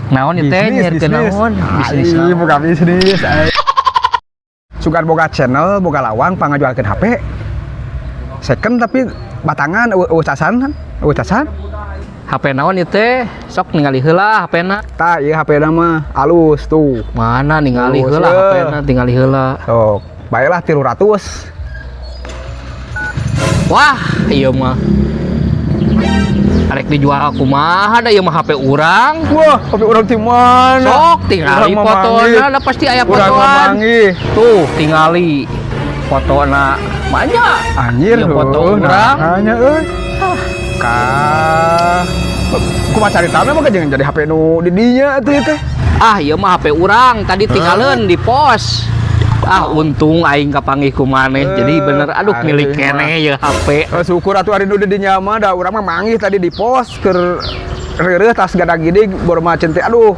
Naon ieu teh nyieurkeun naon? Bisnis Ai, naon? buka bisnis. Ai. Sugan boga channel, boga lawang pangajualkeun HP. Second tapi batangan eueuh casan kan? Eueuh casan. HP naon ieu teh? Sok ningali heula HP-na. Tah, ieu HP-na mah alus tuh. Mana ningali Alus, heula eh. HP-na, tingali heula. Sok, baiklah 300. Wah, ieu mah. Arek dijual kumaha da ieu mah HP urang. Wah, HP urang ti mana? Sok tingali Urang mah fotona, manggih. da pasti aya Urang mah fotoan. manggih. Tuh, tingali fotona. Banyak. Anjir, Ieu foto heuh, urang. nah, nya euy. Ka kumaha caritana mah jangan jadi HP nu di dinya atuh ieu teh. Ah, ieu mah HP urang tadi tinggalin di pos. Ah, untung aing kapanggih ku maneh. Jadi bener aduh Aing milik mah. keneh ya HP. Eh, syukur atuh ari nu di dinya mah da urang mah manggih tadi di pos keur reureuh tas gada-gede boro mah teh aduh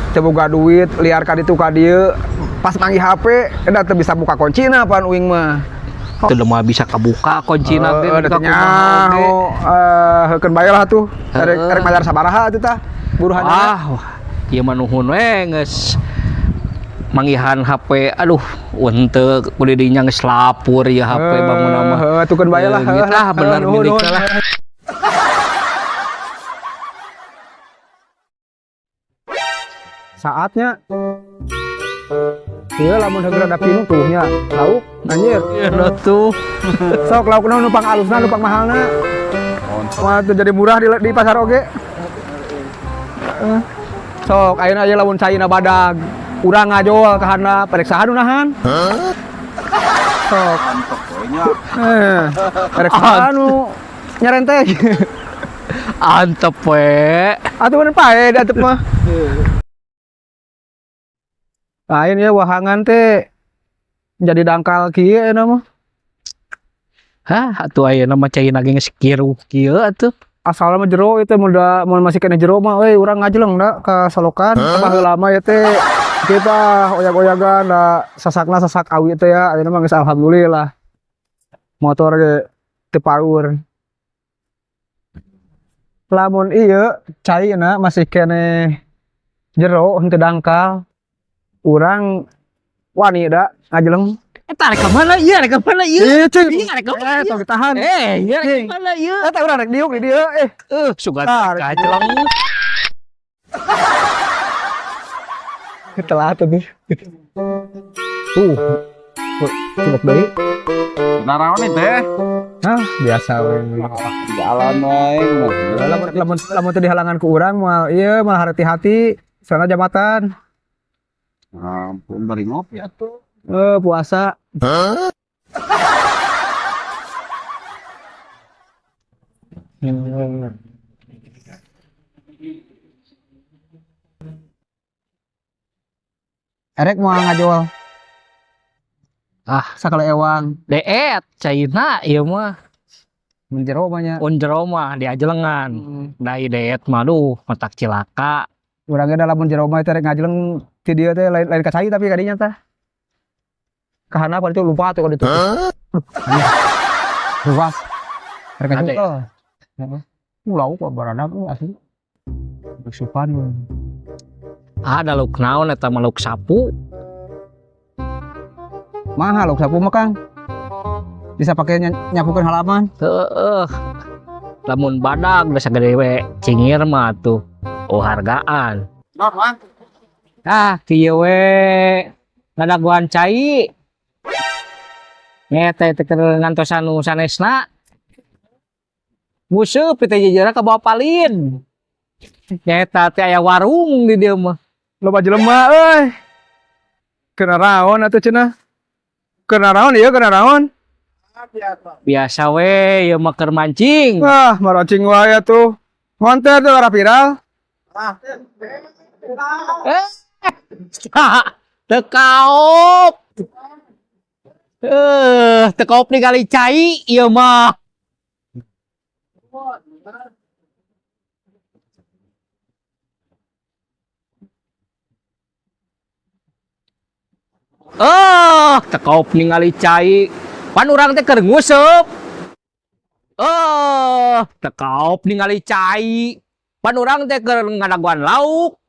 teu boga duit liar ka ditu ka dieu pas manggih HP da teu bisa buka kuncina pan uing mah. Teu mah bisa kabuka kuncina teh Heeh, da buka teu kumaha oge. nyaho heukeun bae lah atuh. Erek Heeh. erek mayar sabaraha atuh tah buruhanna. Ah, wah, ieu mah nuhun we geus manggihan HP. Aduh, henteu ku di dinya geus lapur ya HP bangun mah. Heeh, tukeun bae lah. Leungit lah bener Nuhun, milik nuhun. lah. Saatnya. Ieu lamun heugeul rada pinuh tuh nya lauk anjir. Ieu tuh. Sok laukna nu pang alusna nu pang mahalna. Wah, teu jadi murah di pasar oge. Eh, Sok ayeuna aya lamun caina badag. Urang ngajol ka handap, rek saha nu nahan? Sok. Eh, rek saha nu nyarentek. Antep we. Atuh bener pae da antep mah. Lain ya wahangan teh jadi dangkal kieu ayeuna mah. Hah, atuh ayeuna mah caina ge geus kiruh kieu atuh. Asalna mah jero itu mun da mun masih kena jero mah euy urang ngajeleng da ka solokan. Baheula mah ieu teh kita oyag-oyagan da sasakna sasak awi teh ya ayeuna mah geus alhamdulillah. Motor ge teu paur. Lamun ieu caina masih keneh jero henteu dangkal. Urang wani da ngajeleng. Eta rek ka mana ieu? Rek ka mana ieu? Ieu cing. Ieu rek ka mana Eh, ieu? tong ditahan. Eh, ieu rek Cing. ka mana ieu? Eta urang rek diuk di dieu eh. Sugan Tar. kajeleng. Telat tuh. Tuh. Coba deui. Naraon teh? Ah, biasa we. Jalan wae. Lamun lamun lamun teu dihalangan ku urang moal ieu malah hati-hati soalna jabatan. Ampun bari ngopi atuh. Eh, puasa. Erek mau ngajual. Ah, sakala ewang. Deet caina ieu mah. Mun jero mah nya. Un jero mah diajelengan. Dai deet mah duh matak cilaka. Urang ge da lamun jero mah teh rek ngajeleng ti dieu teh lain lain ka cai tapi kadinya tah. Ka handap itu lupa tuh kalau itu. Luas. Rek Ade. ngajual. Heeh. Lauk kok barandak asli. Besupan. Ah, da lauk naon eta mah lauk sapu. Mahal lauk sapu mah Kang. Bisa pakai nyapukeun halaman. Heeh. Lamun badag da sagede we cingir mah tuh. Oh hargaan. Ah, kieu we ngadaguan cai. Nyeta teh keur ngantosan nu sanesna. Buseup teh jejera ka bawa palin. Nyeta teh aya warung di dieu mah. Loba jelema euy. Kena raon atuh cenah. Kena raon ieu kena raon. Biasa we ieu mah keur mancing. Wah, maroncing wae atuh. Ngonter tuh arah viral. Eh, teu kaop. Teu kaop ningali cai ieu mah. Teu kaop ningali cai. Pan urang teh keur nguseup. Teu kaop ningali cai. Pan urang teh keur ngadaguan lauk.